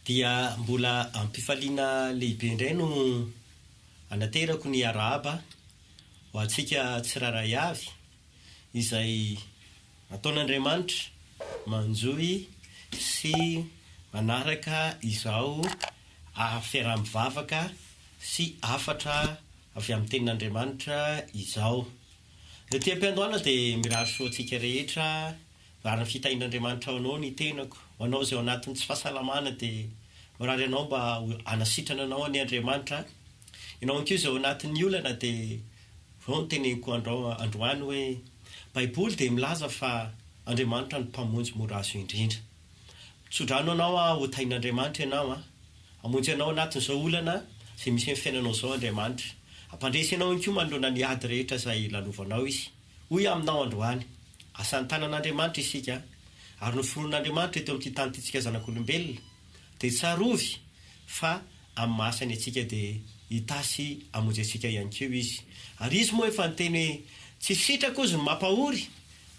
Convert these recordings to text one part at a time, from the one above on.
Dia mbola am-pifaliana lehibe indray no anaterako ny arahaba ho antsika tsirairay avy izay nataon'Andriamanitra manjohy sy manaraka izao fiaraha-mivavaka sy hafatra avy amin'ny Tenin'Andriamanitra izao. Ety am-piandohana dia mirary soa antsika rehetra Mirary ny fitahian'Andriamanitra ho anao ny tenako. Ho anao izay ao anatin'ny tsy fahasalamana dia mirary anao mba hanasitrana anao anie Andriamanitra. Ianao ihany koa izay ao anatin'ny olana dia izao no teneniko androany hoe, Baiboly dia milaza fa Andriamanitra no Mpamonjy mora azo indrindra. Mitsodrano anao aho ho tahin'Andriamanitra ianao an. Hamonjy anao anatin'izao olana izay misy amin'ny fiainanao izao Andriamanitra. Hampandresy anao ihany koa manoloana ny ady rehetra izay lalovanao Izy. Hoy aho aminao androany, asan'ny tanan'Andriamanitra isika, ary noforonin'Andriamanitra eto amin'ity tany ity tsika zanak'olombelona, dia tsarovy fa amin'ny maha asany antsika dia hitahy sy hamonjy antsika ihany koa Izy. Ary Izy moa efa niteny hoe, Tsy sitrako ozy ny mampahory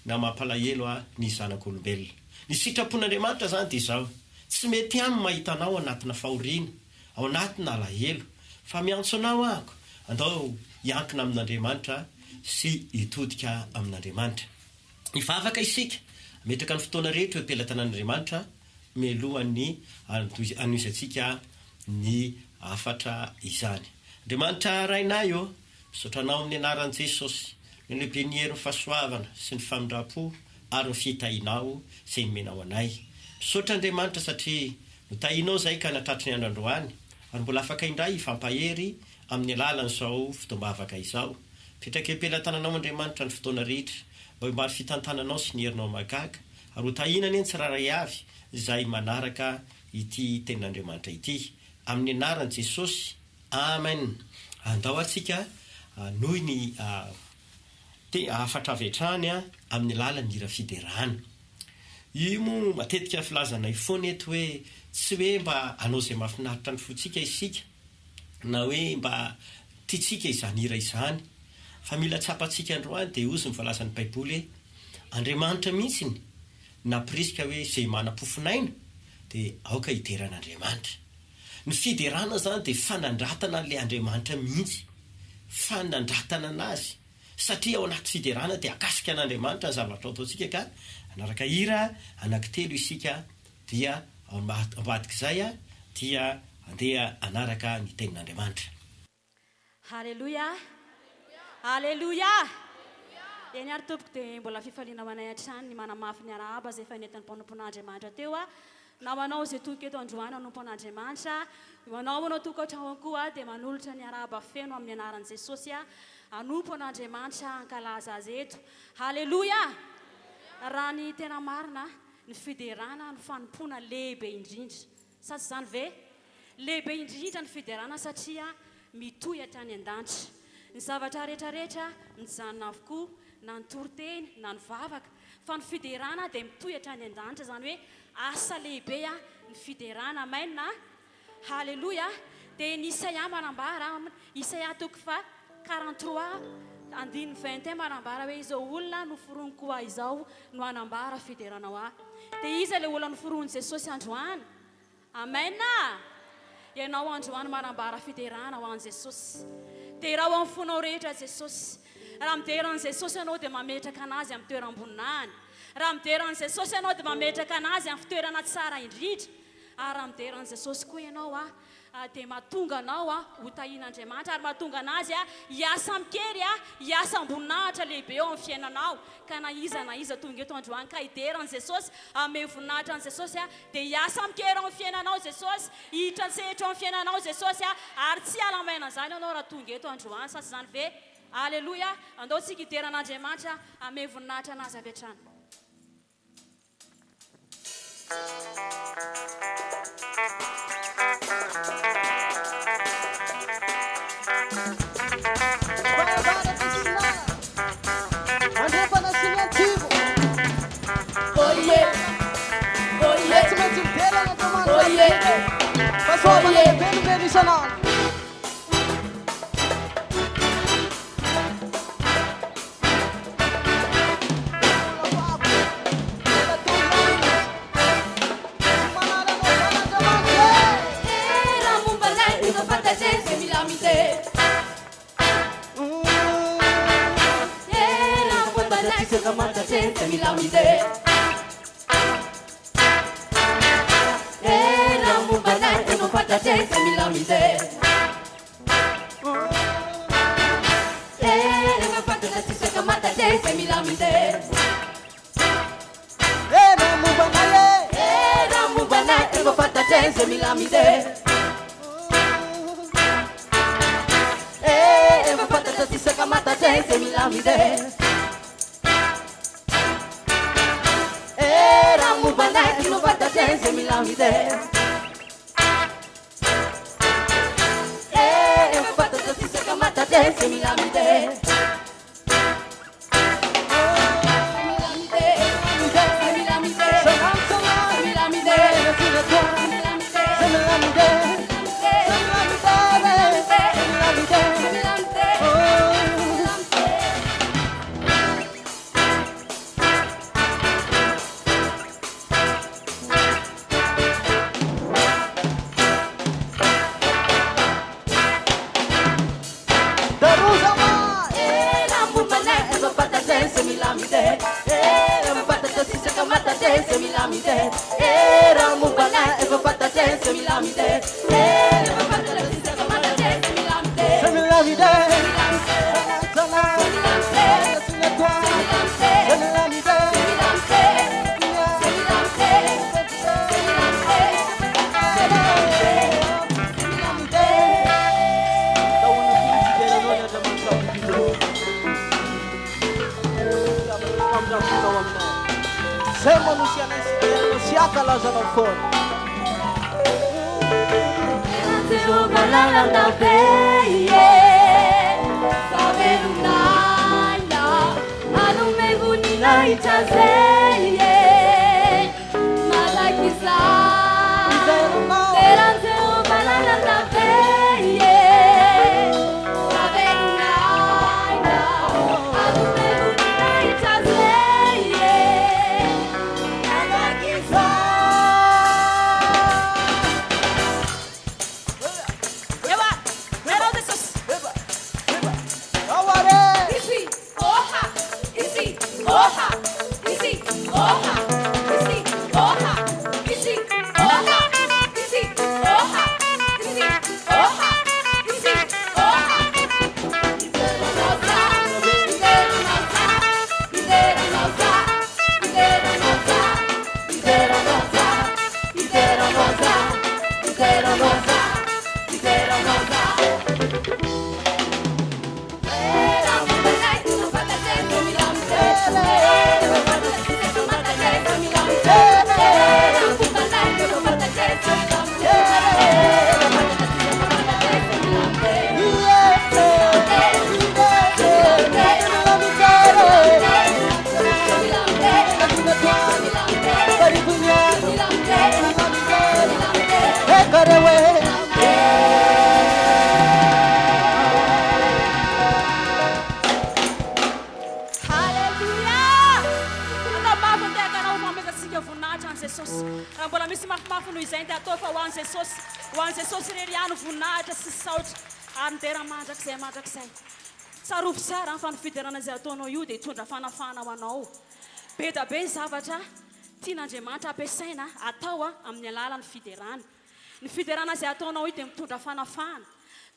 na mampalahelo ahy ny zanak'olombelona. Ny sitrapon'Andriamanitra izany dia izao, tsy mety aminy mahita anao anatina fahoriana, ao anatina alahelo, fa miantso anao ahako, andao hiankina amin'Andriamanitra sy hitodika amin'Andriamanitra. Hivavaka isika, hametraka ny fotoana rehetra eo am-pelatanan'Andriamanitra mialohan'ny hanohizantsika ny hafatra izany. Andriamanitra Rainay ô, misaotra Anao amin'ny anaran'i Jesosy, noho ny lehiben'ny herin'ny fahasoavana sy ny famindram-po ary ny fitahianao izay nomenao anay. Misaotra Andriamanitra satria notahianao izahay ka nahatratry ny andro androany ary mbola afaka indray hifampahery amin'ny alalan'izao fotoam-bavaka izao. Mipetraka eo am-pelatananao Andriamanitra ny fotoana rehetra mba ho mbary fitantananao sy ny herinao mahagaga ary ho tahiana anie ny tsirairay avy izay manaraka ity tenin'Andriamanitra ity. Amin'ny anaran'i Jesosy. Amen. Andao atsika hanohy ny te hafatra avy hatrany amin'ny alalan'ny hira fiderana. Io moa matetika filazanay foana eto hoe tsy hoe mba hanao izay mahafinaritra ny fontsika isika na hoe mba tiantsika izany hira izany fa mila tsapantsika androany dia hozy ny voalazan'ny baiboly hoe Andriamanitra mihitsy nampirisika hoe izay manam-pofonaina dia aoka hidera an'Andriamanitra. Ny fiderana izany dia fanandratana an'ilay Andriamanitra mihitsy, fanandratana an'Azy, satria ao anaty fiderana dia akasika an'Andriamanitra ny zavatra ataontsika ka hanaraka hira anankitelo isika dia ao ambadik'izay dia handeha hanaraka ny tenin'Andriamanitra. Haleloia! Haleloia! Eny ary tompoko dia mbola fifaliana ho anay hatrany ny manamafy ny arahaba izay efa nentin'ny mpanompon'Andriamanitra teo na ho anao izay tonga eto androany hanompo an'Andriamanitra, ho anao manao tokantrano koa dia manolotra ny arahaba feno amin'ny anaran'i Jesosy hanompo an'Andriamanitra hankalaza Azy eto. Haleloia! Raha ny tena marina, ny fiderana no fanompoana lehibe indrindra. Sa tsy izany ve? Lehibe indrindra ny fiderana satria mitohy hatrany an-danitra. Ny zavatra rehetra rehetra mijanona avokoa, na ny toriteny, na ny vavaka, fa ny fiderana dia mitohy hatrany an-danitra, izany hoe asa lehibe ny fiderana. Amen a! Haleloia! Dia ny Isaia manambara, Isaia toko faha 43 andininy 21 manambara hoe izao olona noforoniko ho ahy izao no hanambara fiderana ho ahy. Dia iza ilay olona noforonin'i Jesosy androany? Amen a! Ianao androany manambara fiderana ho an'i Jesosy. Derao amin'ny fonao rehetra Jesosy. Raha midera an'i Jesosy ianao dia mametraka an'Azy amin'ny toeram-boninahiny. Raha midera an'i Jesosy ianao dia mametraka an'Azy amin'ny fitoerana tsara indrindra. Ary raha midera an'i Jesosy koa ianao a, dia mahatonga anao ho tahian'Andriamanitra ary mahatonga an'Azy hiasa amin-kery, hiasa am-boninahitra lehibe eo amin'ny fiainanao. Ka na iza na iza tonga eto androany ka hidera an'i Jesosy, hanome voninahitra an'i Jesosy, dia hiasa amin-kery ao amin'ny fiainanao Jesosy, hiditra an-tsehatra eo amin'ny fiainanao Jesosy, ary tsy hiala maina an'izany ianao raha tonga eto androany. Sa tsy izany ve? Aleloia! Andao tsika hidera an'Andriamanitra, hanome voninahitra an'Azy avy hatrany. fantatse zay mila midera. Eh, raha momba anay efa fantatse zay mila midera. Eh, efa fantatra tsisy ankamantatse zay mila midera. Eh, raha momba anay e. Eh, raha momba anay efa fantatse zay mila midera. Eh, efa fantatra tsisy ankamantatse zay mila midera. Eh, raha momba anay efa fantatse zay mila midera. Eh, efa fantatra tsisy ankamantatse zay mila midera. Zay mila midera. Zay mila midera. Zay mila midera. Zay mila midera. Zay mila midera. Zay mila midera. Zay mila midera. Oh. Daroza ma. Eh, raha momba anay efa fantatse zay mila midera. Eh, efa fantatra tsisy ankamantatse zay mila midera. Eh, raha momba anay efa fantatse zay mila midera. Eh, efa fantatra tsisy ankamantatse zay mila midera. Zay mila midera. Zay mila midera. Zana. Zay mila midera. Zay mila midera. Zay mila midera. Zay mila midera. Zay mila midera. Zay mila midera. Zay mila midera. Taona fotsy deranao ny Andriamanitra mividy. Famindram-ponao aminay. Zay manosy anay sy deranao sy ankalazanao foana. Jehovah lalana be, ye. Famelonana, anome voninahitra zay, ye. Malakisa. Deran'i Jehovah lalana be, ye. Famelonana, anome voninahitra zay, ye. Malakisa. Ewa, derao Jesosy. Eba, eba. Aware. Ici, oha, ici, oha, ici, oha, ici, oha, ici, oha, ici, oha, ici, oha, ici, oha. Idera nosa, idera nosa, idera nosa, idera nosa, idera nosa, idera nosa, idera nosa. Karewe. Halleluja! Atao mafy ny tehakanao mametratsika voninahitra an Jesosy. Raha mbola misy mafimafy noho izay dia atao fa ho an Jesosy. Ho an Jesosy irery ihany voninahitra sy saotra ary midera mandrakizay mandrakizay. Tsarovy tsara fa ny fiderana izay ataonao io dia hitondra fanafahana ho anao. Be da be ny zavatra tian'Andriamanitra ampiasaina atao amin'ny alalan'ny fiderana. Ny fiderana izay ataonao io dia mitondra fanafahana.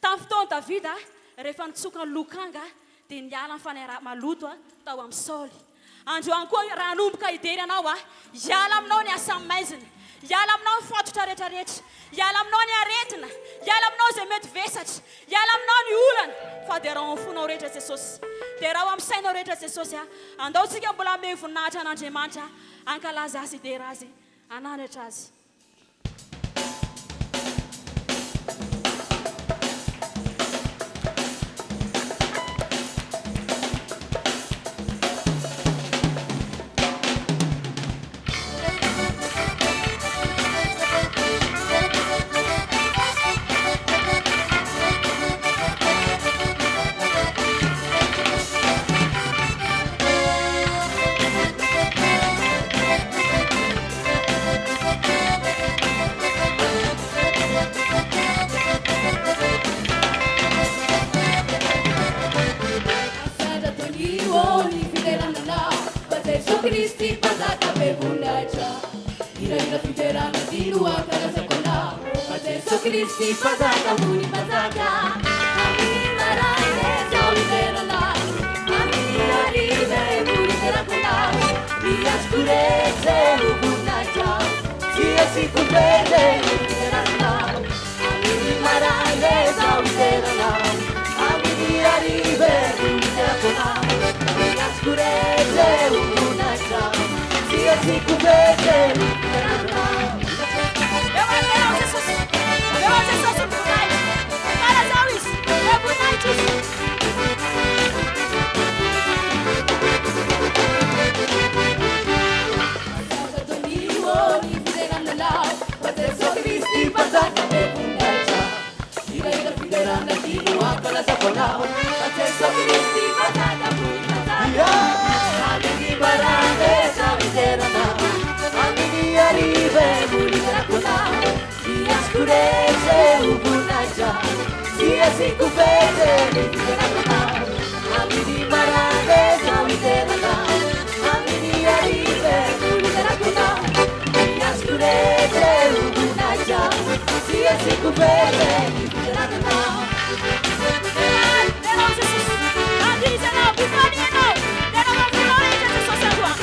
Tamin'ny fotoan'i Davida, rehefa nitsoka ny lokanga dia niala ny fanahy maloto tao amin'ny Saoly. Androany koa raha hanomboka hidery anao a, hiala aminao ny asa maizina, hiala aminao ny fatotra rehetrarehetra, hiala aminao ny aretina, hiala aminao izay mety vesatra, hiala aminao ny olana, fa derao amin'ny fonao rehetra Jesosy. Derao amin'ny sainao rehetra Jesosy a. Andao tsika mbola hanome voninahitra an'Andriamanitra, hankalaza azy, hidera azy, hanandratra azy. Thank fiderana ty no ankalazako Anao, fa Jeso Kristy Mpanjaka ambony mpanjaka. Amin'ny maraina izaho hidera Anao, amin'ny hariva no hiderako Anao, ny azoko rehetra ho voninahitrao, tsy asiako fetra ny fiderana Anao. Amin'ny maraina izaho hidera Anao, amin'ny hariva no hiderako Anao, ny azoko rehetra ho voninahitrao, tsy asiako fetra ny fiderana Anao. Eo anao Jesosy. Eo an'i Jesosy ny voninahitra. Ankalazao Izy. Eo voninahitra Izy. Derao Jesosy. Andriza anao, mifalia ianao. Derao amin'ny fonao rehetra Jesosy androany.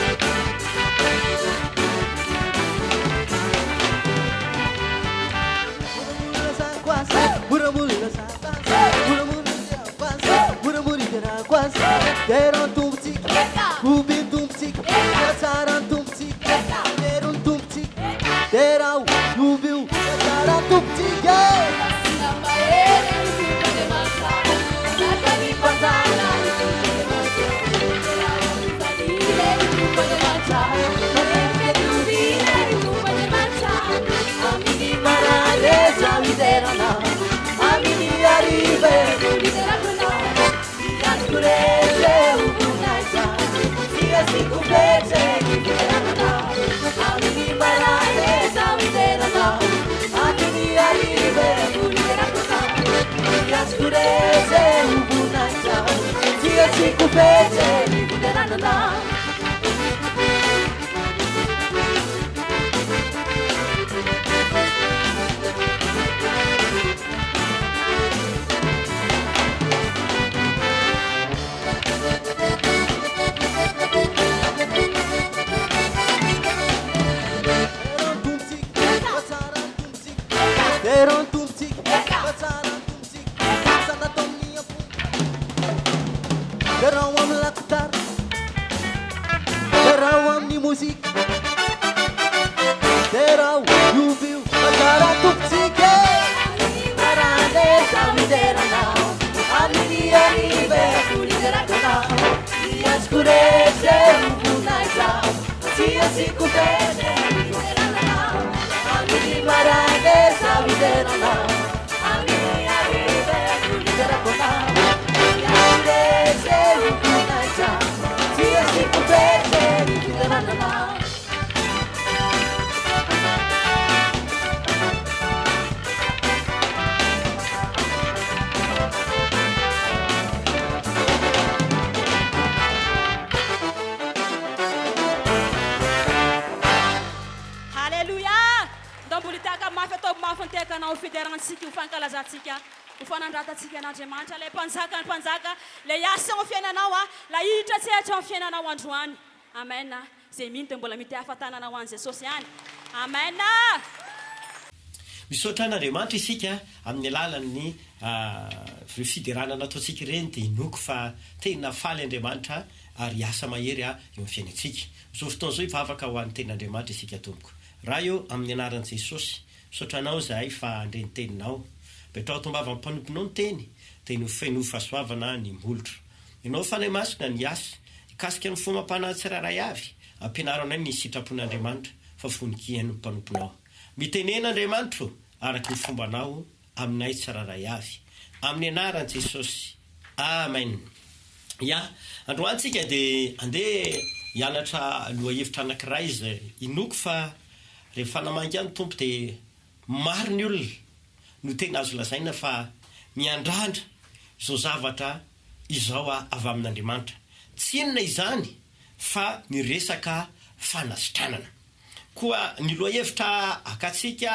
Haleloia! Ndao mbola hitehaka mafy ataovy mafy ny tehakanao ho fiderantsika, ho fankalazantsika, ho fanandratantsika an'Andriamanitra, ilay Mpanjakan'ny mpanjaka, ilay hiasa eo amin'ny fiainanao, ilay hiditra an-tsehatra eo amin'ny fiainanao androany. Amen. Izay mino dia mbola mitehafa tanana ho an'i Jesosy ihany. Amen. Misaotra an'Andriamanitra isika amin'ny alalan'ny ireo fiderana nataontsika ireny dia inoako fa tena faly Andriamanitra ary hiasa mahery eo amin'ny fiainantsika. Amin'izao fotoana izao hivavaka ho an'ny tenin'Andriamanitra isika tompoko. Ray ô, amin'ny anaran'i Jesosy, misaotra Anao izahay fa handre ny teninao. Apetraho ato am-bavan'ny mpanomponao ny teny, dia nofenoy fahasoavana ny molotro. Ianao Fanahy Masina ny hiasa, hikasika ny fo amam-panahy tsirairay avy, ampianaro anay ny sitrapon'Andriamanitra, fa vonon-kihaino ny mpanomponao. Mitenena Andriamanitro araka ny fombanao aminay tsirairay avy. Amin'ny anaran'i Jesosy. Amen. Ya, androany tsika dia andeha hianatra lohahevitra anankiray izay inoako fa rehefa namangy ahy ny Tompo dia maro ny olona no tena azo lazaina fa miandrandra izao zavatra izao avy amin'Andriamanitra. Tsy inona izany fa ny resaka fanasitranana. Koa ny lohahevitra hakantsika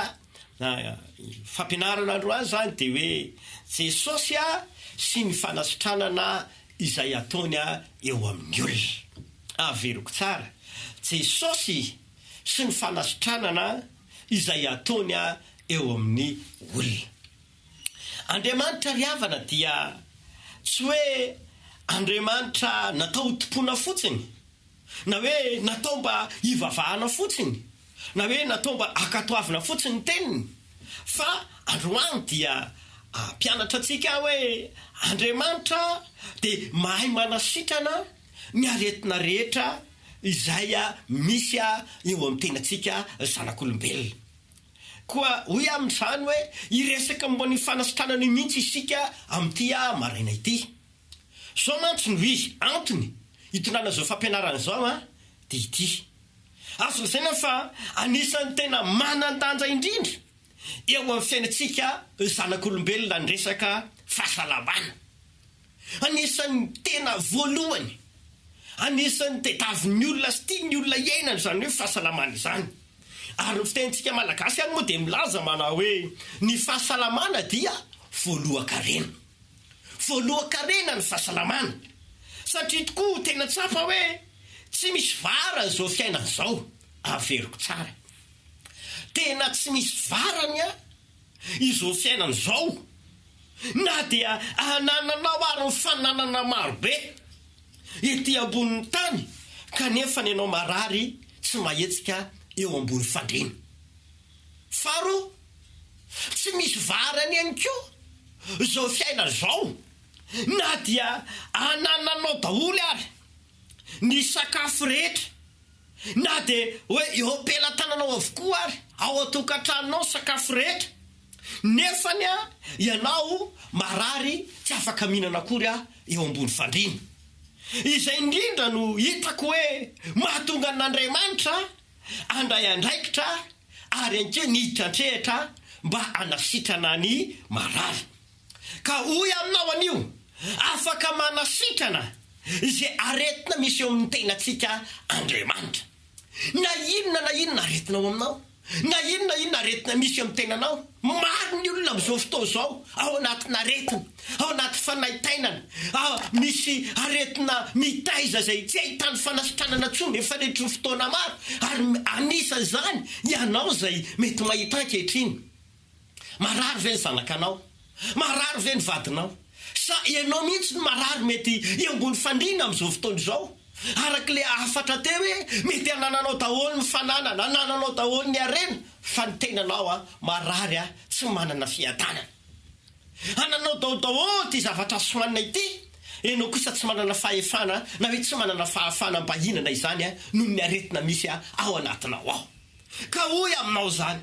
fampianarana androany izany dia hoe Jesosy sy ny fanasitranana izay ataony eo amin'ny olona. Averiko tsara, Jesosy sy ny fanasitranana izay ataony eo amin'ny olona. Andriamanitra ry havana dia tsy hoe Andriamanitra natao ho tompoina fotsiny, na hoe natao mba hivavahana fotsiny, na hoe natao mba hankatoavina fotsiny ny teniny, fa androany dia hampianatra antsika aho hoe Andriamanitra dia mahay manasitrana ny aretina rehetra izay misy eo amin'ny tenantsika zanak'olombelona. Koa hoy aho amin'izany hoe hiresaka momba an'io fanasitranana io mihitsy isika amin'ity maraina ity. Izao mantsy no izy, antony hitondrana izao fampianarana izao an, dia ity. Azo lazaina fa anisan'ny tena manan-danja indrindra eo amin'ny fiainantsika zanak'olombelona ny resaka fahasalamana. Anisan'ny tena voalohany, anisan'ny tediavin'ny olona sy tian'ny olona iainana izany hoe fahasalamana izany. Ary ny fitenintsika malagasy ihany moa dia milaza manao hoe ny fahasalamana dia voalohan-karena. Voalohan-karena ny fahasalamana. Satria tokoa tena tsapa hoe tsy misy varany izao fiainana izao. Averiko tsara. Tena tsy misy varany an! Izao fiainana izao. Na dia anananao ary ny fananana maro be ety ambonin'ny tany kanefa ny anao marary tsy mahetsika eo ambony fandriana. Faharoa, tsy misy varany ihany koa izao fiainana izao na dia anananao daholo ary ny sakafo rehetra Na dia hoe eo am-pelatananao avokoa ary ao an-tokantranonao ny sakafo rehetra, nefany ianao marary tsy afaka mihinana akory eo ambony fandriana. Izay indrindra no hitako hoe mahatonga an'Andriamanitra handray andraikitra ary ihany koa niditra an-tsehatra mba hanasitrana ny marary. Ka hoy aminao anio, afaka manasitrana izay aretina misy eo amin'ny tenantsika Andriamanitra. Na inona na inona aretina ao aminao, na inona na inona aretina misy eo amin'ny tenanao, maro ny olona amin'izao fotoana izao ao anatina aretina, ao anaty fanaintainana, misy aretina mitaiza izay tsy ahitany fanasitranana intsony efa nandritry ny fotoana maro, ary anisan'izany ianao izay mety mahita ankehitriny. Marary ve ny zanakanao? Marary ve ny vadinao? Sa ianao mihitsy no marary mety eo ambony fandriana amin'izao fotoana izao? Araka ilay hafatra teo hoe mety anananao daholo ny fananana, anananao daholo ny harena, fa ny tenanao marary tsy manana fiadanana. Ananao daholo daholo ity zavatra azo hanina ity, ianao kosa tsy manana fahefana na hoe tsy manana fahafahana mba hihinana izany noho ny aretina misy ao anatinao ao. Ka hoy aminao izany,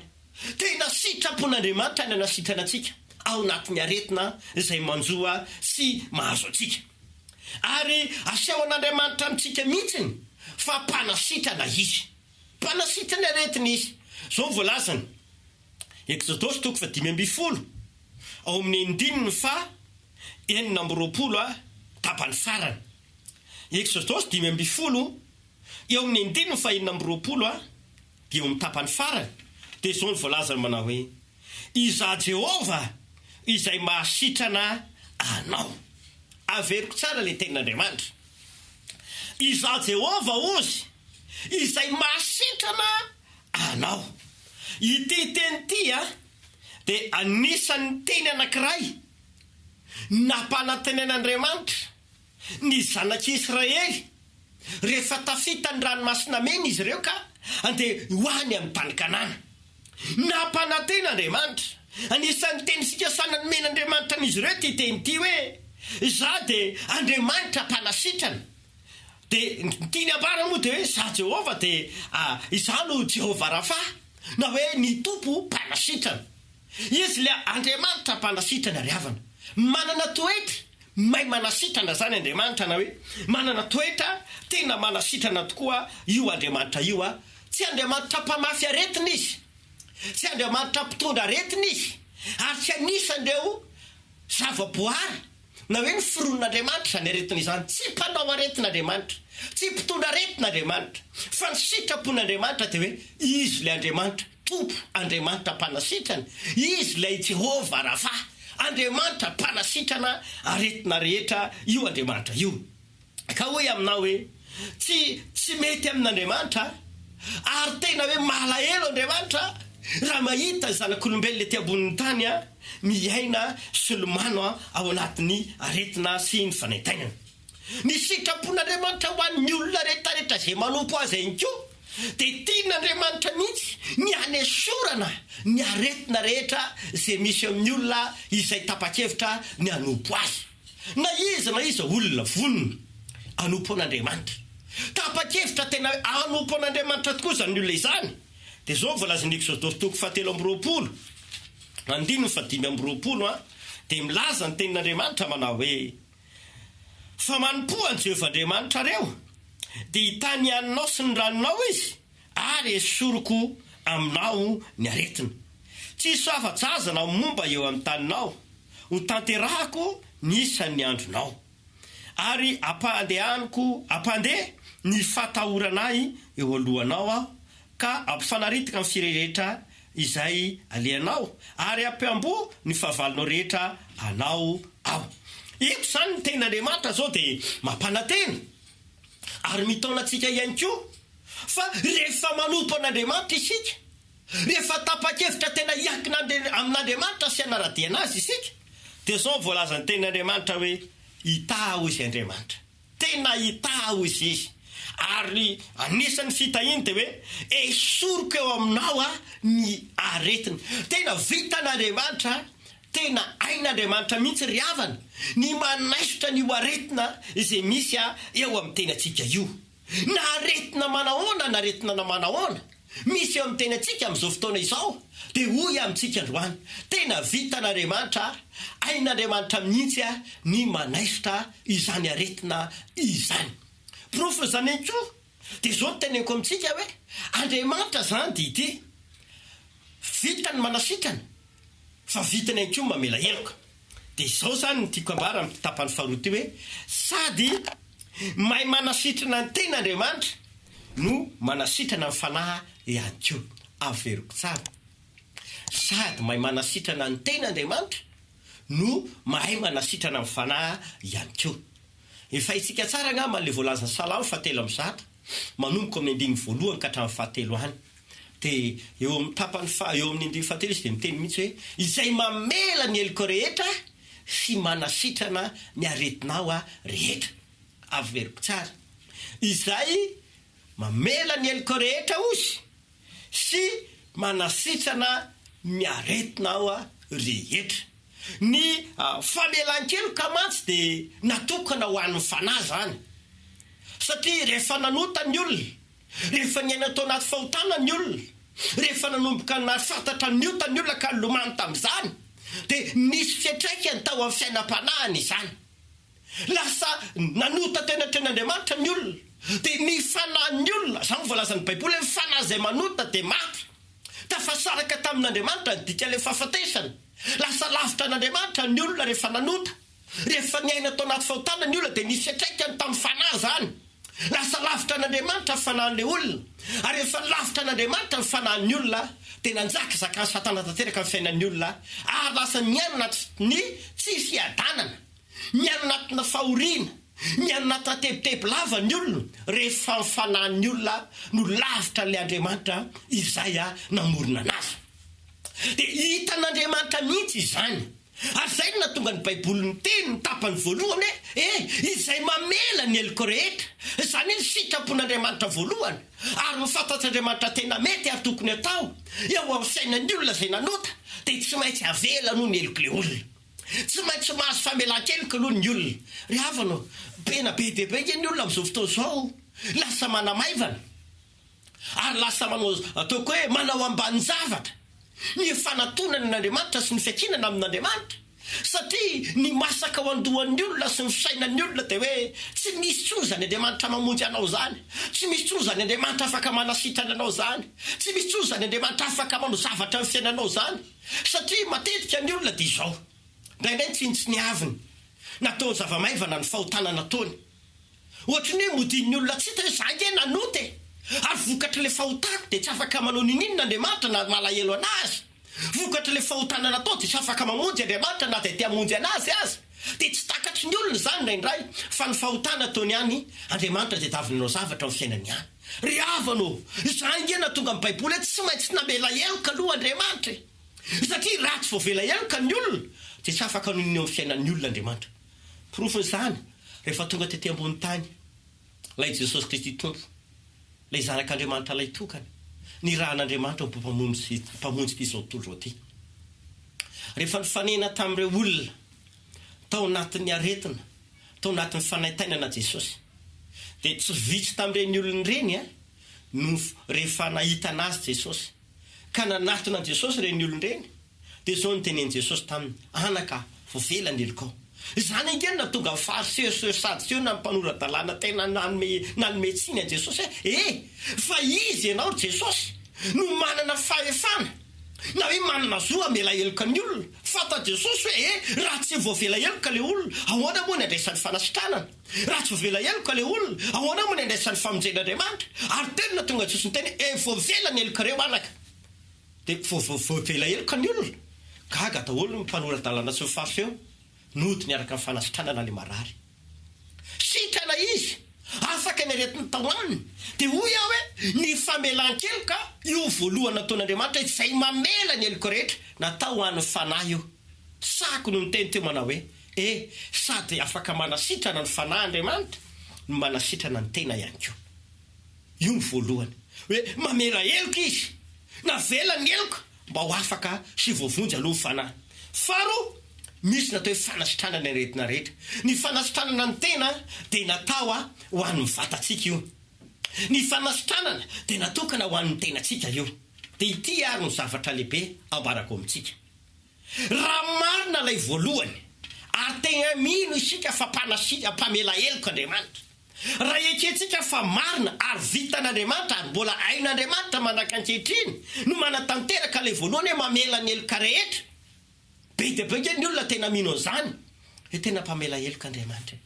Tena sitrapon'Andriamanitra ny hanasitrana antsika ao anatin'ny aretina izay manjo sy mahazo antsika. Ary asehon'Andriamanitra amintsika mihitsiny fa mpanasitrana Izy. Mpanasitrana aretina Izy. Izao no voalazany, Eksodosy toko fahadimy ambin'ny folo, ao amin'ny andininy faha 26 tapany farany. Eksodosy 15, eo amin'ny andininy faha 26. Dia eo amin'ny tapany farany, dia izao no voalazany manao hoe, Izaho Jehovah izay mahasitrana anao. Averiko tsara ilay tenin'Andriamanitra. Izaho Jehovah, hozy, izay mahasitrana anao. Ity teny ity dia anisan'ny teny anankiray nampanantenain'Andriamanitra ny zanak'Israely rehefa tafita ny Ranomasina Mena izy ireo ka andeha ho any amin'ny tany Kanana. Nampanantena Andriamanitra. Anisan'ny teny fikasana nomen'Andriamanitra an'izy ireo ity teny ity hoe, Izaho dia Andriamanitra mpanasitrana. Dia ny tiany ambara moa dia hoe, Izaho Jehovah dia Izaho no Jehovah Rafa, na hoe ny Tompo mpanasitrana. Izy ilay Andriamanitra mpanasitrana ry havana. Manana toetra mahay manasitrana izany Andriamanitra na hoe manana toetra tena manasitrana tokoa io Andriamanitra io. Tsy Andriamanitra mpamafy aretina Izy. Tsy Andriamanitra mpitondra aretina Izy. Ary tsy anisan'ireo zavaboary. Na hoe noforonin'Andriamanitra izany aretina izany. Tsy mpanao aretina Andriamanitra. Tsy mpitondra aretina Andriamanitra. Fa ny sitrapon'Andriamanitra dia hoe Izy ilay Andriamanitra, Tompo, Andriamanitra mpanasitrana. Izy ilay Jehovah Rafa, Andriamanitra mpanasitrana aretina rehetra io Andriamanitra io. Ka hoy aminao hoe, Tsy, tsy mety amin'Andriamanitra, ary tena hoe malahelo Andriamanitra raha mahita ny zanak'olombelona ety ambonin'ny tany miaina sy lomano ao anatin'ny aretina sy ny fanaintainana. Ny sitrapon'Andriamanitra ho an'ny olona rehetrarehetra izay manompo Azy ihany koa dia tian'Andriamanitra mihitsy ny hanesorana ny aretina rehetra izay misy amin'ny olona izay tapa-kevitra ny hanompo Azy. Na iza na iza olona vonona hanompo an'Andriamanitra, tapa-kevitra tena hoe hanompo an'Andriamanitra tokoa izany olona izany, dia izao no voalazan'ny Eksodosy toko fahatelo amby 20, andininy fahadimy amby 20, dia milaza ny tenin'Andriamanitra manao hoe, Fa manompoa an'i Jehovah Andriamanitrareo, dia hitahy ny haninao sy ny ranonao Izy, ary hesoriko aminao ny aretina. Tsy hisy afa-jaza na momba eo amin'ny taninao, ho tanterahako ny isan'ny andronao. Ary ampandehaniko hampandeha ny fahatahorana ahy eo alohanao aho, ka hampifanaritaka ny fire rehetra izay alehanao, ary hampiamboho ny fahavalonao rehetra anao aho. Eto izany ny tenin'Andriamanitra izao dia mampanantena ary mitaona antsika ihany koa fa rehefa manompo an'Andriamanitra isika, rehefa tapa-kevitra tena hiankina amin'Andriamanitra sy hanara-dia an'Azy isika, dia izao no voalazan'ny tenin'Andriamanitra hoe, Hitahy hoy izy Andriamanitra. Tena hitahy hoy izy. Ary anisan'ny fitahiany dia hoe, esoriko eo aminao ny aretina. Tena vitan'Andriamanitra, tena hain'Andriamanitra mihitsy ry havana, ny manaisotra an'io aretina izay misy eo amin'ny tenantsika io. Na aretina manahoana na aretina na manahoana misy eo amin'ny tenantsika amin'izao fotoana izao, dia hoy amintsika androany, tena vitan'Andriamanitra, hain'Andriamanitra mihitsy ny manaisotra izany aretina izany. Porofon'izany ihany koa, dia izao no teneniko amintsika hoe, Andriamanitra izany dia ity, vitany manasitrana, fa vitany ihany koa ny mamela heloka. Dia izao izany no tiako ambara amin'ity tapany faharoa ity hoe, sady mahay manasitrana ny tena Andriamanitra no manasitrana ny fanahy ihany koa. Averiko tsara, sady mahay manasitrana ny tena Andriamanitra no mahay manasitrana ny fanahy ihany koa. Efa haintsika tsara angamba ilay voalazan'ny Salamo fahatelo 100, manomboka amin'ny andininy voalohany ka hatramin'ny fahatelo any. Dia eo amin'ny tapany faha, eo amin'ny andininy fahatelo izy dia miteny mihitsy hoe, Izay mamela ny heloko rehetra sy manasitrana ny aretinao rehetra. Averiko tsara. Izay mamela ny heloko rehetra hozy sy manasitrana ny aretinao rehetra. Ny famelan-keloka mantsy dia natokana ho an'ny fanahy izany. Satria rehefa nanota ny olona, Rehefa niaina tao anaty fahotana ny olona, rehefa nanomboka nahafantatra ny ota ny olona ka nilomano tamin'izany, dia nisy fiantraikany tao amin'ny fiainam-panahiny izany. Lasa nanota teo anatrehan'Andriamanitra ny olona, dia ny fanahin'ny olona, izany no voalazan'ny Baiboly hoe ny fanahy izay manota dia maty. Tafasaraka tamin'Andriamanitra ny dikan'ilay fahafatesana. Lasa lavitra an'Andriamanitra ny olona rehefa nanota. Rehefa niaina tao anaty fahotana ny olona dia nisy fiantraikany tamin'ny fanahy izany. Lasa lavitra an'Andriamanitra ny fanahin'ilay olona. Ary rehefa lavitra an'Andriamanitra ny fanahin'ny olona dia nanjakazakan'i Satana tanteraka ny fiainan'ny olona ary lasa niaina anatin'ny tsy fiadanana, niaina anatina fahoriana, niaina anatina tebiteby lava ny olona rehefa ny fanahin'ny olona no lavitra an'ilay Andriamanitra izay namorona anazy. Dia hitan'Andriamanitra mihitsy izany. Ary izay no nahatonga ny Baiboly niteny ny tapany voalohany hoe, E, izay mamela ny heloka rehetra. Izany hoe ny sitrapon'Andriamanitra voalohany, ary ny fantatr'Andriamanitra tena mety ary tokony hatao eo amin'ny fiainan'ny olona izay nanota, dia tsy maintsy avela aloha ny helok'ilay olona. Tsy maintsy mahazo famelan-keloka aloha ny olona. Ry havana ô, tena be dia be ange ny olona amin'izao fotoana izao lasa manamaivana. Ary lasa manao, ataoko hoe manao ambanin-javatra ny fanatonana an'Andriamanitra sy ny fiankinana amin'Andriamanitra, satria ny masaka ao an-dohan'ny olona sy ny fisainan'ny olona dia hoe tsy misy intsony izany Andriamanitra mamonjy anao izany, tsy misy intsony izany Andriamanitra afaka manasitrana anao izany, tsy misy intsony izany Andriamanitra afaka manao zavatra amin'ny fiainanao izany, satria matetika ny olona dia izao, indraindray tsinontsiniaviny. Nataony zava-maivana ny fahotana nataony. Ohatry ny hoe modian'ny olona tsy hita hoe za ange nanota e! Ary vokatr'ilay fahotako dia tsy afaka manao ninininona Andriamanitra na malahelo an'azy. Vokatr'ilay fahotana natao dia tsy afaka mamonjy Andriamanitra na dia te hamonjy an'azy aza. Dia tsy takatry ny olona izany indraindray fa ny fahotana ataony ihany Andriamanitra dia tavy nanao zavatra ao amin'ny fiainany ihany. Ry havana ô! Izany ange nahatonga ny Baiboly hoe tsy maintsy namela heloka aloha Andriamanitra e! Satria raha tsy voavela heloka ny olona dia tsy afaka hanao inona eo amin'ny fiainan'ny olona Andriamanitra. Porofon'izany, rehefa tonga tety ambony tany ilay Jesosy Kristy Tompo, ilay Zanak'Andriamanitra Lahitokana, nirahan'Andriamanitra ho Mpamonjy Mpamonjy ity izao tontolo izao ity. Rehefa nifanena tamin'ireo olona tao anatin'ny aretina, tao anatin'ny fanaintainana Jesosy, dia tsy vitsy tamin'ireny olona ireny no rehefa nahita an'Azy Jesosy, ka nanatona an'i Jesosy ireny olona ireny, dia izao no tenenin'i Jesosy taminy, Anaka, voavela ny helokao. Izany ange no nahatonga ny Fariseo sy ireo Sadoseo na ny mpanora-dalàna tena nanome nanome tsiny an'i Jesosy hoe, E! Fa iza ianao ry Jesosy no manana fahefana na hoe manana zo hamela heloka ny olona? Fantatr'i Jesosy hoe, E! Raha tsy voavela heloka ilay olona, ahoana moa ny handraisany fanasitranana? Raha tsy voavela heloka ilay olona, ahoana moa ny handraisany famonjen'Andriamanitra? Ary teo no nahatonga an'i Jesosy niteny hoe, E! Voavela ny helokareo, anaka. Dia voavela heloka ny olona. Gaga daholo ny mpanora-dalàna sy ny Fariseo. Nody niaraka amin'ny fanasitranana ilay marary. Sitrana izy, afaka ny aretina tao aminy. Dia hoy aho hoe, ny famelan-keloka, io voalohany nataon'Andriamanitra, izay mamela ny heloka rehetra, natao ho an'ny fanahy io. Sahako no niteny teo manao hoe, E, sady afaka manasitrana ny fanahy Andriamanitra, no manasitrana ny tena ihany koa. Io ny voalohany. Hoe mamela heloka izy. Navela ny heloka mba ho afaka sy voavonjy aloha ny fanahy. Faharoa, misy ny atao hoe fanasitranana ny aretina rehetra. Ny fanasitranana ny tena dia natao ho an'ny vatantsika io. Ny fanasitranana dia natokana ho an'ny tenantsika io. Dia ity ary no zavatra lehibe ambarako amintsika. Raha marina ilay voalohany, ary tegna mino isika fa mpanasitra, mpamela heloka Andriamanitra. Raha ekentsika fa marina ary vitan'Andriamanitra ary mbola hain'Andriamanitra mandrak'ankehitriny no manatanteraka ilay voalohany hoe mamela ny heloka rehetra. Be dia be ange ny olona tena mino an'izany hoe tena mpamela heloka Andriamanitra e.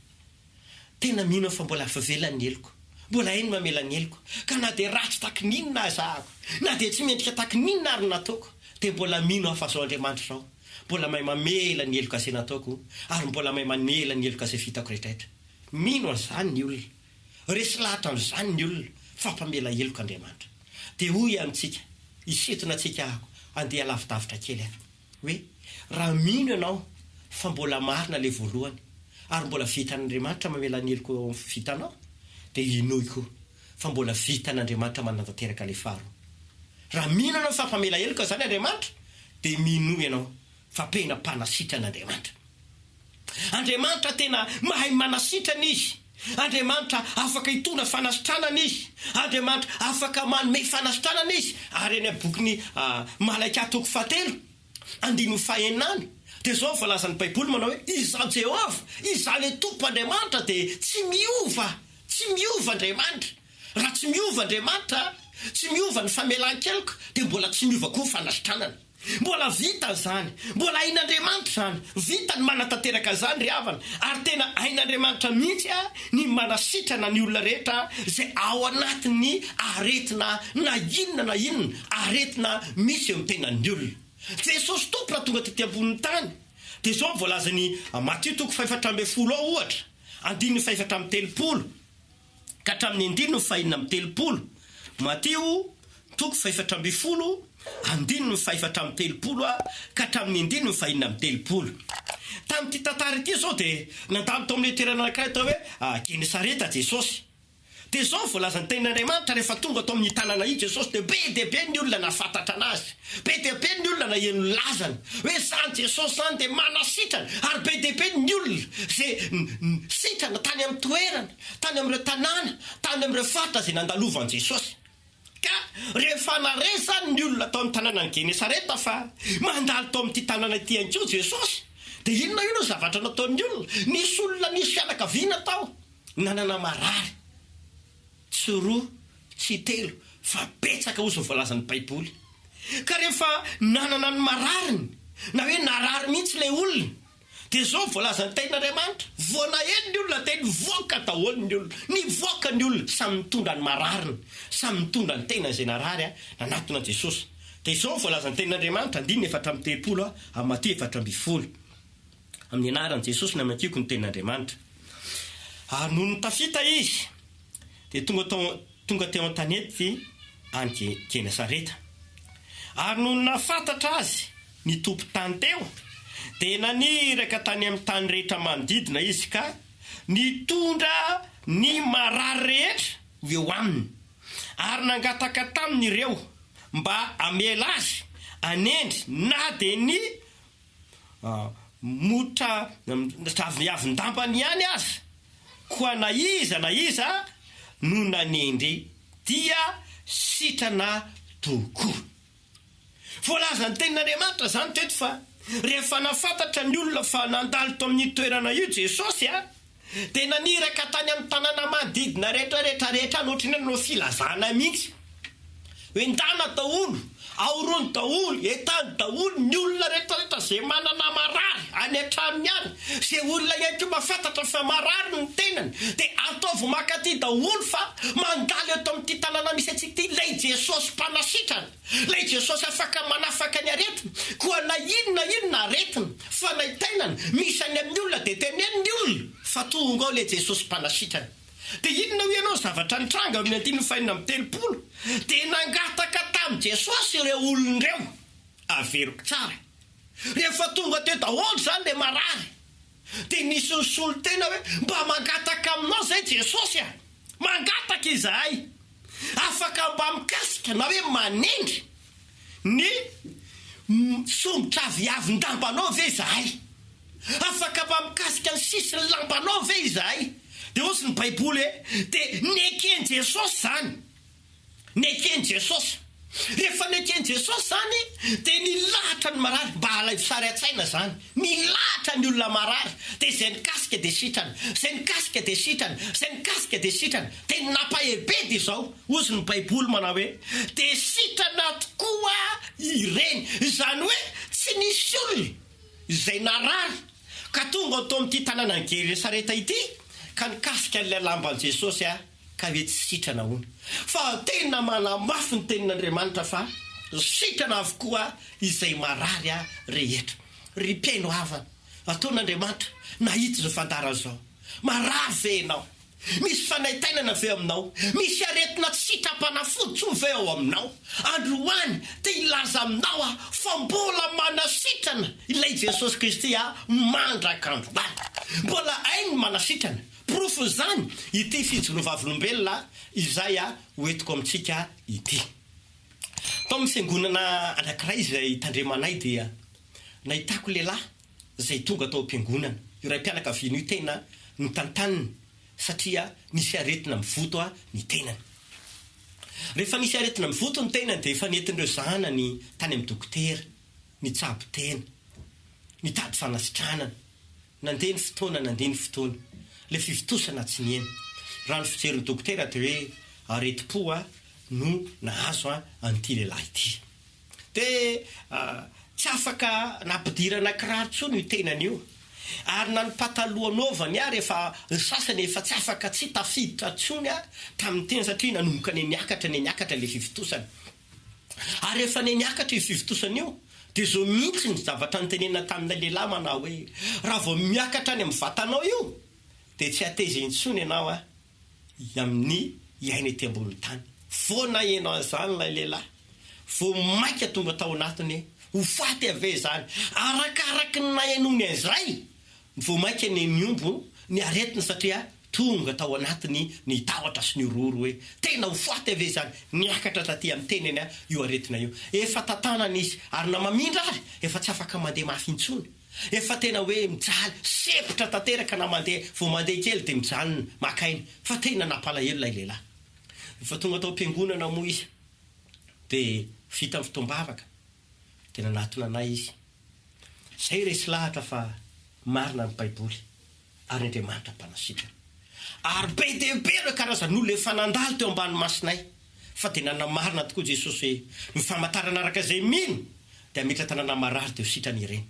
Tena mino aho fa mbola afavelany ny heloko. Mbola hainy mamela ny heloko. Ka na dia ratsy taky ny inona aza aho, na dia tsy mendrika taky ny inona ary ny nataoko, dia mbola mino aho fa zao Andriamanitra izao, mbola mahay mamela ny heloka izay nataoko ary mbola mahay mamela ny heloka izay vitako rehetrarehetra. Mino an'izany ny olona. Resy lahatra amin'izany ny olona fa mpamela heloka Andriamanitra. Dia hoy amintsika, hisintona antsika aho handeha lavidavitra kely aho, hoe, raha mino ianao fa mbola marina ilay voalohany, ary mbola vitan'Andriamanitra mamela ny heloka eo amin'ny vitanao, dia inoy koa fa mbola vitan'Andriamanitra manatanteraka ilay faharoa. Raha mino ianao fa mpamela heloka izany Andriamanitra, dia minoa ianao fa tena mpanasitrana Andriamanitra. Andriamanitra tena mahay manasitrana Izy. Andriamanitra afaka hitondra fanasitranana Izy. Andriamanitra afaka manome fanasitranana Izy. Ary any amin'ny bokin'i Malakia toko fahatelo, andininy fahenina any, dia izao no voalazan'ny Baiboly manao hoe, Izaho Jehovah, Izaho ilay Tompo Andriamanitra dia tsy miova, tsy miova Andriamanitra. Raha tsy miova Andriamanitra, tsy miova ny famelan-keloka, dia mbola tsy miova koa ny fanasitranana. Mbola vita izany. Mbola hain'Andriamanitra izany. Vita ny manatanteraka an'izany ry havana. Ary tena hain'Andriamanitra mihitsy ny manasitrana ny olona rehetra izay ao anatin'ny aretina na inona na inona aretina misy eo amin'ny tenan'ny olona. Jesosy Tompo raha tonga tety ambonin'ny tany dia izao no voalazan'i Matio toko faha-14 ao ohatra, andininy faha-34. ka hatramin'ny andininy fahenina amby telopolo, Matio toko fahefatra ambin'ny folo, andininy fahefatra amby telopolo ka hatramin'ny andininy fahenina amby telopolo. Tamin'ity tantara ity izao dia nandalo tao amin'ilay toerana anankiray atao hoe Genesareta Jesosy. Dia izao no voalazan'ny Tenin'Andriamanitra, rehefa tonga tao amin'io tanàna io Jesosy dia be dia be ny olona nahafantatra an'Azy. Be dia be ny olona naheno ny lazany hoe izany Jesosy izany dia manasitrana ary be dia be ny olona izay sitrana tany amin'ny toerana, tany amin'ireo tanàna, tany amin'ireo faritra izay nandalovan'i Jesosy. Ka rehefa nare izany ny olona tao amin'ny tanànan'i Genesareta fa mandalo tao amin'ity tanàna ity ihany koa Jesosy, dia inona io no zavatra nataon'ny olona? Nisy olona, nisy fianakaviana tao nanana marary. Tsy roa, tsy telo, fa betsaka hozy ny voalazan'ny Baiboly. Ka rehefa nanana ny marariny, na hoe narary mihitsy ilay olona, Dia izao no voalazan'ny Tenin'Andriamanitra, Vao naheno ny olona dia nivoaka daholo ny olona. Nivoaka ny olona, samy nitondra ny marariny, samy nitondra ny tenany izay narary, nanatona an'i Jesosy. Dia izao no voalazan'ny Tenin'Andriamanitra, andininy 34 amin'ny Matio 14. Amin'ny anaran'i Jesosy no amakiako ny Tenin'Andriamanitra. Ary nony tafita izy, dia tonga tao, tonga teo an-tanety any Genesareta. Ary nony nahafantatra azy ny tompon-tany teo, dia naniraka tany amin'ny tany rehetra manodidina izy ka nitondra ny marary rehetra ho eo aminy, ary nangataka taminy ireo mba hamela azy hanendry na dia ny Motra aviavin-dambany ihany aza, koa na iza na iza no nanendry dia sitrana tokoa. Voalazan'ny Tenin'Andriamanitra izany teto fa rehefa nahafantatra ny olona fa nandalo tao amin'io toerana io Jesosy, dia naniraka tany amin'ny tanàna manodidina rehetra rehetra rehetra any, ohatran'ny hoe nanao filazana mihitsy hoe ndana daholo, aorony daholo, entano daholo ny olona rehetra rehetra izay manana marary any an-tranony any, izay olona ihany koa mahafantatra fa marary ny tenany dia ataovy mankaty daholo fa mandalo eto amin'ity tanàna misy antsika ity ilay Jesosy mpanasitrana. Ilay Jesosy afaka manafaka ny aretina, koa na inona inona aretina, fanaintainana, misy any amin'ny olona dia teneno ny olona fa tonga ao ilay Jesosy mpanasitrana. Dia inona hoy ianao ny zavatra nitranga eo amin'ny andininy fahenina amby 30? Dia nangataka tamin'i Jesosy ireo olona ireo. Averiko tsara. Rehefa tonga teo daholo izany ilay marary, dia nisy nisolo tena hoe, mba mangataka aminao izay Jesosy a! Mangataka izahay. Afaka mba mikasika na hoe manendry ny somotra aviavin-dambanao ve izahay? Afaka mba mikasika ny sisin'ny lambanao ve izahay? Dia hozy ny Baiboly hoe, dia neken'i Jesosy izany. Neken'i Jesosy. Rehefa neken'i Jesosy izany, dia nilahatra ny marary. Mba alaivo sary an-tsaina izany. Nilahatra ny olona marary, dia izay nikasika dia sitrana, izay nikasika dia sitrana, izay nikasika dia sitrana. Dia ny nampahery be dia izao, hozy ny Baiboly manao hoe, dia sitrana tokoa ireny. Izany hoe tsy nisy olona izay narary ka tonga tao amin'ity tanànan'i Genesareta ity ka nikasika an'ilay lamban'i Jesosy ka hoe tsy sitrana hono. Fa tena manamafy ny tenin'Andriamanitra fa sitrana avokoa izay marary rehetra. Ry mpihaino havana, ataon'Andriamanitra nahita izao fandaharana izao. Marary ve ianao? Misy fanaintainana ve aminao? Misy aretina tsy sitram-panafody intsony ve ao aminao? Androany, te hilaza aminao aho fa mbola manasitrana ilay Jesosy Kristy mandrak'androany. Mbola hainy ny manasitrana. Porofon'izany ity fijoroa vavolombelona izay ho entiko amintsika ity. Tao amin'ny fiangonana anankiray izay tandremanay dia nahitako lehilahy izay tonga tao am-piangonana. Io raim-pianakaviana io tena notantaniny satria nisy aretina mivoto ny tenany. Rehefa nisy aretina mivoto ny tenany dia efa nentin'ireo zanany tany amin'ny dokotera, nitsabo tena, nitady fanasitranana. Nandeha ny fotoana, nandeha ny fotoana. Ilay fivontosana tsy nihena. Raha ny fijerin'ny dokotera dia hoe aretim-po no nahazo an'ity lehilahy ity. Dia tsy afaka nampidirana kiraro intsony io tenany io. Ary na ny pataloha anaovany ary efa, ny sasany efa tsy afaka tsy tafiditra intsony tamin'ny tena satria nanomboka niha-niakatra, niha-niakatra ilay fivontosana. Ary rehefa niha-niakatra io fivontosana io, dia izao mihitsy ny zavatra notenenina tamin'ilay lehilahy manao hoe, Raha vao miakatra any amin'ny vatanao io, dia tsy hateza intsony ianao amin'ny hiaina ety ambonin'ny tany. Vao naheno an'izany ilay lehilahy, vao mainka tonga tao anatiny hoe, Ho faty aho ve izany? Arakaraky ny nahenoany an'izay, Vao mainka ny nihombo ny aretina satria tonga tao anatiny ny tahotra sy ny horohoro hoe tena ho faty ve izany? Niakatra taty amin'ny tenany io aretina io. Efa tantanana izy ary na mamindra ary efa tsy afaka mandeha mafy intsony. Efa tena hoe mijaly, sempotra tanteraka na mandeha, vao mandeha kely dia mijanona maka aina. Fa tena nampalahelo ilay lehilahy. Rehefa tonga tao am-piangonana moa izy dia vita ny fotoam-bavaka dia nanatona anay izy. Zay resy lahatra fa marina ny baiboly ary Andriamanitra mpanasitrana. Ary be dia be ireo karazan'olona efa nandalo teo ambany masonay fa dia nanamarina tokoa Jesosy hoe ny famantarana araka izay mino dia hametra tanana marary dia ho sitrana ireny.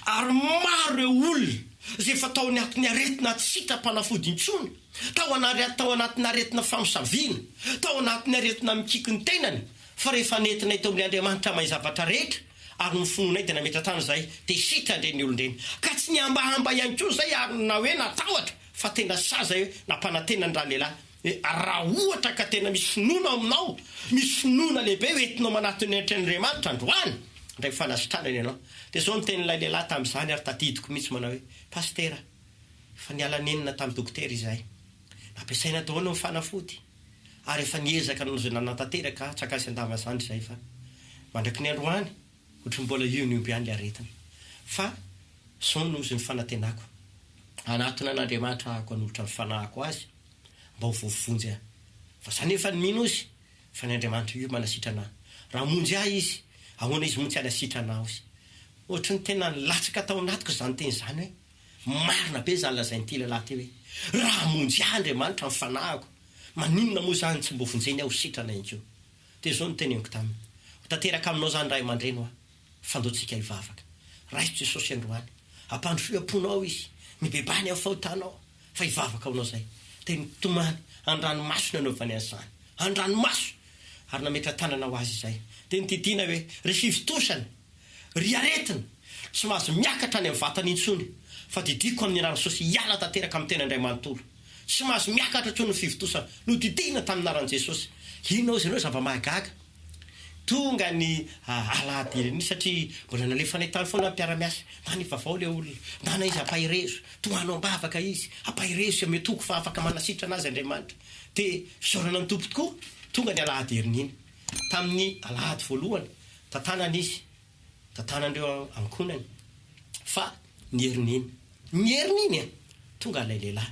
Ary maro ireo olona izay efa tao anatin'ny aretina tsy sitram-panafody intsony, tao tao anatin'ny aretina famosaviana, tao anatin'ny aretina mikiky ny tenany, fa rehefa nentinay teo amin'ilay Andriamanitra mahay zavatra rehetra, ary ny finoanay dia nametra-tany izahay, dia sitrana ireny olona ireny. Ka tsy nihambahamba ihany koa izay ary na hoe natahotra, fa tena sahy izay hoe nampanantena ny ralehilahy hoe raha ohatra ka tena misy finoana ao aminao, misy finoana lehibe ho entinao manatona ny Andriamanitra androany, handray fanasitranana ianao. Dia izao no tenin'ilay lehilahy tamin'izany ary tadidiko mihitsy manao hoe, Pasitera, efa niala nenina tamin'ny dokotera izahay. Nampiasaina daholo ny fanafody ary efa niezaka nanao izay nanatanteraka tsakasy an-dava izany izahay fa mandraky ny androany ohatry ny mbola io ny omby ihany ilay aretina. Fa izao no izy ny fanantenako, hanatona an'Andriamanitra ahako hanolotra ny fanahiko azy mba ho voavonjy aho. Fa za nefa ny mino izy fa ny Andriamanitra io manasitrana ahy. Raha hamonjy ahy izy, ahoana izy moa tsy hanasitrana ahy ozy. Ohatry ny tena nilatsaka tao anatiko izany teny izany hoe Marina be izany lazain'ity lehilahy ity hoe, Raha hamonjy ahy Andriamanitra ny fanahiko, maninona moa izany tsy mbo vonjeny aho ho sitrana ihany koa? Dia izao no teneniko taminy, Ho tanteraka aminao izany ray aman-dreny hoa, fa ndao tsika hivavaka. Raiso Jesosy androany, ampandrosoy am-ponao Izy, mibebaha ny amin'ny fahotanao, fa hivavaka ho anao izay. Dia nitomany, an-dranomaso no nanaovany an'izany, an-dranomaso! Ary nametra-tanana ho azy izay. Dia nodidiana hoe, Ry fivontosana! Ry aretina! Tsy mahazo miakatra any amin'ny vatana intsony, fa didiako amin'ny anaran'i Jesosy hiala tanteraka amin'ny tena indray manontolo. Tsy mahazo miakatra intsony ny fivontosana. Nodidiana tamin'ny anaran'i Jesosy. Inona hozy ianao zava-mahagaga? Tonga ny alahady iny satria mbola nalefanay tany foana ny mpiara-miasa. Ndana ivavao ilay olona. Ndana izy ampaherezo. Tohano am-bavaka izy. Ampaherezo sy omeo toky fa afaka manasitrana azy Andriamanitra. Dia fisaorana ny Tompo tokoa, tonga ny alahady herin'iny. Tamin'ny alahady voalohany, tantanana izy, tantanan'ireo ankohonany, fa ny herin'iny, ny herin'iny e! Tonga ilay lehilahy,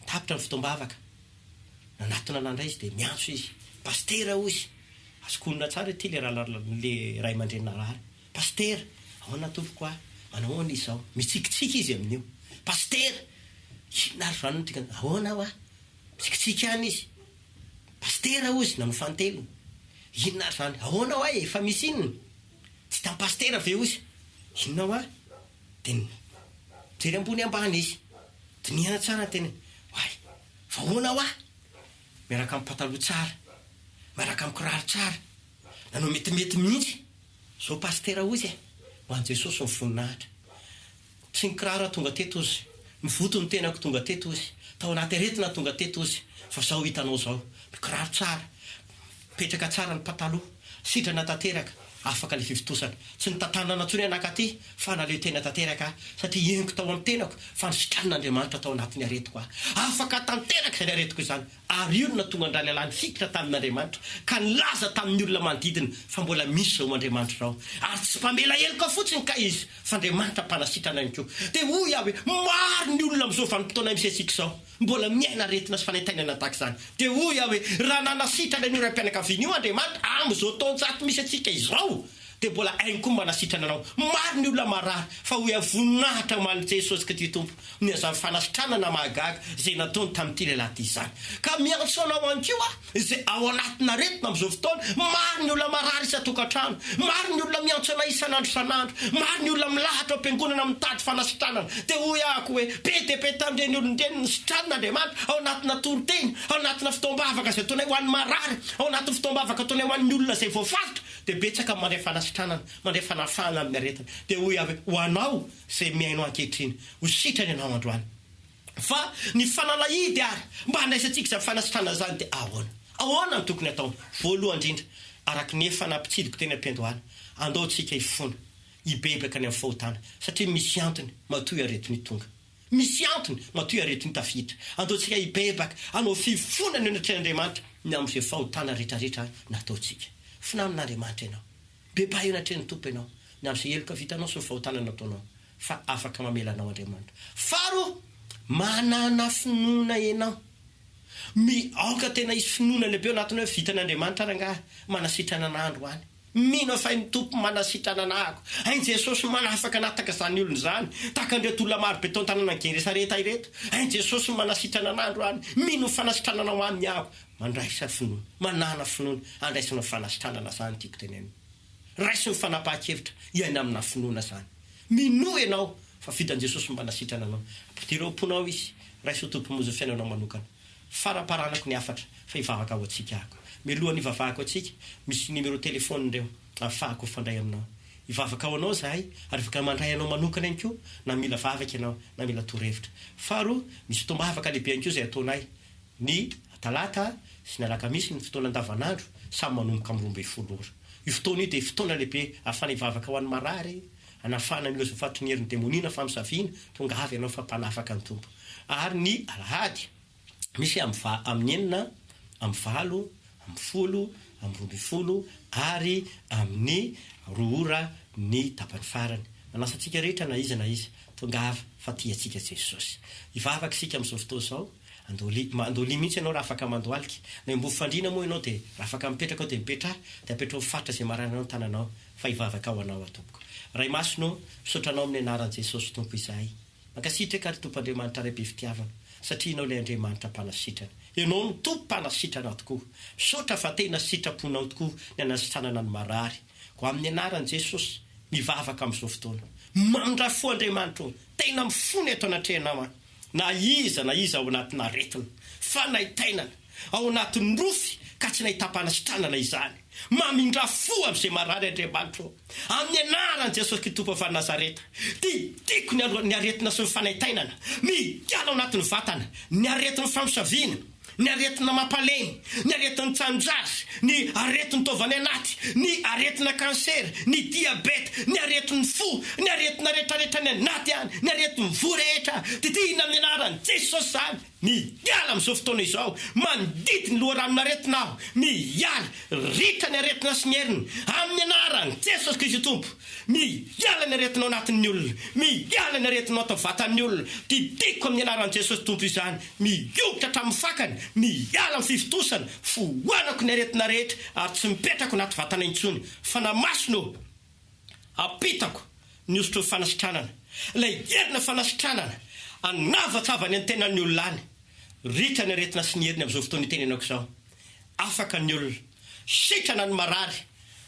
tapitra ny fotoam-bavaka, nanatona anah indray izy dia miantso izy, Pasitera hoy izy, azoko onona tsara ity ilay le ray aman-dreny narary, Pasitera, ahoana tompoko ah, manao ahoana izao? Mitsikitsiky izy amin'io, Pasitera, inona ary izany no tiako, ahoana hoa? Mitsikitsiky ihany izy. Pasitera hozy nanao fanintelony. Inona ary izany? Ahoana hoa e? Efa misy inona? Tsy hitan'i Pasitera ve hozy? Inona hoa? Dia nijery ambony ambany izy. Dinihana tsara ny tenany. Oay! Fa ahoana hoa? Miaraka amin'ny pataloha tsara. Miaraka amin'ny kiraro tsara. Nanao metimety mihitsy. Zao Pasitera hozy e! Ho an'i Jesosy ny voninahitra. Tsy nikiraro aho tonga teto ozy, nivoto ny tenako tonga teto ozy, tao anaty aretina aho tonga teto ozy, fa zao hitanao zao, mikiraro tsara, mipetraka tsara ny pataloha, sitrana tanteraka, afaka le fivontosana. Tsy nitantanana intsony aho nankaty fa naleo tena tanteraka aho, satria henoko tao amin'ny tenako fa nositranin'Andriamanitra tao anatin'ny aretiko aho. Afaka tanteraka izany aretiko izany. Ary io no nahatonga an-dralehilahy nifikitra tamin'Andriamanitra, ka nilaza tamin'ny olona manodidina fa mbola misy izao Andriamanitra izao. Ary tsy mpamela heloka fotsiny kay Izy, fa Andriamanitra mpanasitrana ihany koa. Dia hoy aho hoe, Maro ny olona amin'izao vanim-potoana misy antsika izao, mbola miaina aretina sy fanaintainana tahaka izany. Dia hoy aho hoe, Raha nanasitrana an'io raim-pianakaviana io Andriamanitra, amin'izao taonjato misy antsika izao, dia mbola hainy koa ny manasitrana anao. Maro ny olona marary, fa hoy aho, Voninahitra ho an'i Jesosy Kristy Tompo. Ny azan'ny fanasitranana mahagaga izay nataony tamin'ity lehilahy ity izany. Ka miantso anao ihany koa aho, izay ao anatin'aretina amin'izao fotoana. Maro ny olona marary isan-tokantrano. Maro ny olona miantso anay isan'andro isan'andro. Maro ny olona milahatra ao am-piangonana mitady fanasitranana. Dia hoy aho hoe, be dia be tamin'ireny olona ireny no sitranin'Andriamanitra ao anatina toriteny, ao anatina fotoam-bavaka izay ataonay ho an'ny marary, ao anatin'ny fotoam-bavaka ataonay ho an'ny olona izay voafaritra. Dia betsaka ny mandray fanasitranana, mandray fanafahana amin'ny aretina. Dia hoy aho hoe, ho anao, Izay mihaino ankehitriny, ho sitrana ianao androany. Fa ny fanalahidy ary mba handraisantsika izany fanasitranana izany dia ahoana? Ahoana no tokony hatao? Voalohany indrindra, araka ny efa nampitsidiko teny am-piandohana, andao tsika hifona, hibebaka ny amin'ny fahotana, satria misy antony matoa io aretina io tonga. Misy antony matoa io aretina io tafiditra. Andao tsika hibebaka, hanao fifonana eo anatrehan'Andriamanitra ny amin'izay fahotana rehetrarehetra nataontsika. Fona amin'Andriamanitra ianao. Bebaha eo anatrehan'ny Tompo ianao, ny amin'izay heloka vitanao sy ny fahotana nataonao, fa afaka mamela anao Andriamanitra. Faharoa, manàna finoana ianao. Mi, aoka tena hisy finoana lehibe ao anatinao hoe vitan'Andriamanitra rangahy manasitrana anah androany. Mino aho fa hain'ny Tompo manasitrana anah ako. Hain'i Jesosy manafaka anah tahaka izany olona izany, tahaka an'ireto olona maro be tao an-tanànan'i Genesareta ireto. Hain'i Jesosy manasitrana anah androany. Mino ny fanasitranana ao aminy aho. Mandraisa finoana, manàna finoana, andraisana fanasitranana zany tiako tenenina. Raiso ny fanapahan-kevitra hiaina amina finoana zany. Minoa ianao fa vitan'i Jesosy ny manasitrana anao. Ampidiro ao am-ponao Izy. Raiso ho Tompo Mpamonjy ny fiainanao manokana. Faramparanako ny hafatra fa hivavaka ho antsika aho. Mialohan'ny hivavahako antsika, misy numéro téléphone ireo ahafahako mifandray aminao. Hivavaka ho anao izahay ary afaka mandray anao manokana ihany koa na mila vavaka ianao na mila torohevitra. Faharoa, misy fotoam-bavaka lehibe ihany koa izay ataonay ny talata sy ny alakamisy ny fotoana andavanandro samy manomboka amin'ny 12 ora. Io fotoana io dia fotoana lehibe ahafahana hivavaka ho an'ny marary, hanafahana ny olona izay voafatotry ny herin'ny demonia na famosaviana, tonga avy ianao fa mpanafaka ny Tompo. Ary ny alahady, misy amin'ny va, amin'ny enina, amin'ny valo, amin'ny folo, amin'ny 12 ary amin'ny roa ora ny tapany farany. Manasa antsika rehetra na iza na iza, tongava fa tia antsika Jesosy. Hivavaka isika amin'izao fotoana izao, andolia, mandolia mihitsy ianao raha afaka mandohalika. Na eo ambony fandriana moa ianao dia raha afaka mipetraka ao dia mipetraha, dia apetraho amin'ny faritra izay marary anao ny tananao fa hivavaka ho anao aho tompoko. Ray Masina ô, misaotra Anao amin'ny anaran'i Jesosy Tompo izahay. Mankasitraka ry Tompo Andriamanitra Ray be fitiavana satria Ianao ilay Andriamanitra mpanasitrana. Ianao no Tompo mpanasitrana tokoa. Misaotra fa tena sitraponao tokoa ny hanasitranana ny marary. Koa amin'ny anaran'i Jesosy, mivavaka amin'izao fotoana. Mamindrà fo Andriamanitra ô, tena mifona eto anatrehanao aho. Na iza na iza ao anatina aretina, fanaintainana, ao anatin'ny rofy ka tsy nahitam-panasitranana izany. Mamindrà fo amin'izay marary Andriamanitra ô. Amin'ny anaran'i Jesosy Kristy Tompo avy any Nazareta, didiako ny ny aretina sy ny fanaintainana, miala ao anatin'ny vatana, ny aretin'ny famosaviana, ny aretina mampalemy, ny aretin'ny tsanjary, ny aretin'ny taovany anaty, ny aretina cancer, ny diabeta, ny aretin'ny fo, ny aretina rehetrarehetra any anaty any, ny aretin'ny voa rehetra, didina amin'ny anaran'i Jesosy izany. Miala amin'izao fotoana izao, mandidy ny loharanon'aretina aho, miala, ritra ny aretina sy ny heriny, amin'ny anaran'i Jesosy Kristy Tompo, miala ny aretina ao anatin'ny olona, miala ny aretina ao anatin'ny vatan'ny olona, didiko amin'ny anaran'i Jesosy Tompo izany, mihobotra hatramin'ny fakany, miala amin'ny fivontosana, foanako ny aretina rehetra ary tsy mipetraka ao anaty vatana intsony, Fanahy Masina ô! Ampitako ny hosotry ny fanasitranana, ilay herina fanasitranana, anavatsava ny antenan'ny olona any. Ritra ny aretina sy ny heriny amin'izao fotoana itenenako izao. Afaka ny olona. Sitrana ny marary,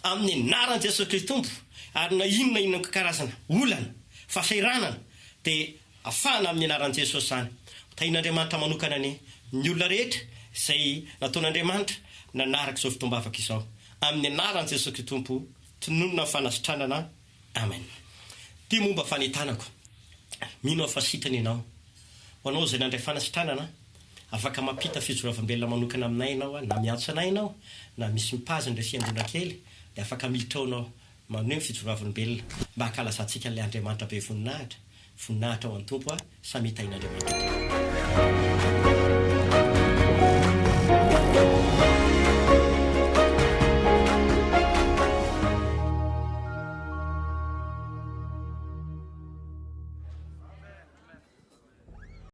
amin'ny anaran'i Jesosy Kristy Tompo, ary na inona inona karazana olana, fahasahiranana, dia afahana amin'ny anaran'i Jesosy izany. Ho tahian'Andriamanitra manokana anie ny olona rehetra izay nataon'Andriamanitra nanaraka izao fotoam-bavaka izao. Amin'ny anaran'i Jesosy Kristy Tompo. Tononina ny fanasitranana Amen. Ty momba fanentanako. Mino aho fa sitrana ianao. Ho anao izay nandray fanasitranana, afaka mampita fijoravambelona manokana aminay ianao na miantso anay ianao na misy mi-page ny fiangonana kely dia afaka miditra ao ianao maneho ny fijoravolombelona mba hankalazantsika an'ilay Andriamanitra be voninahitra. Voninahitra ho an'ny Tompo a, samia tahin'Andriamanitra tompoko.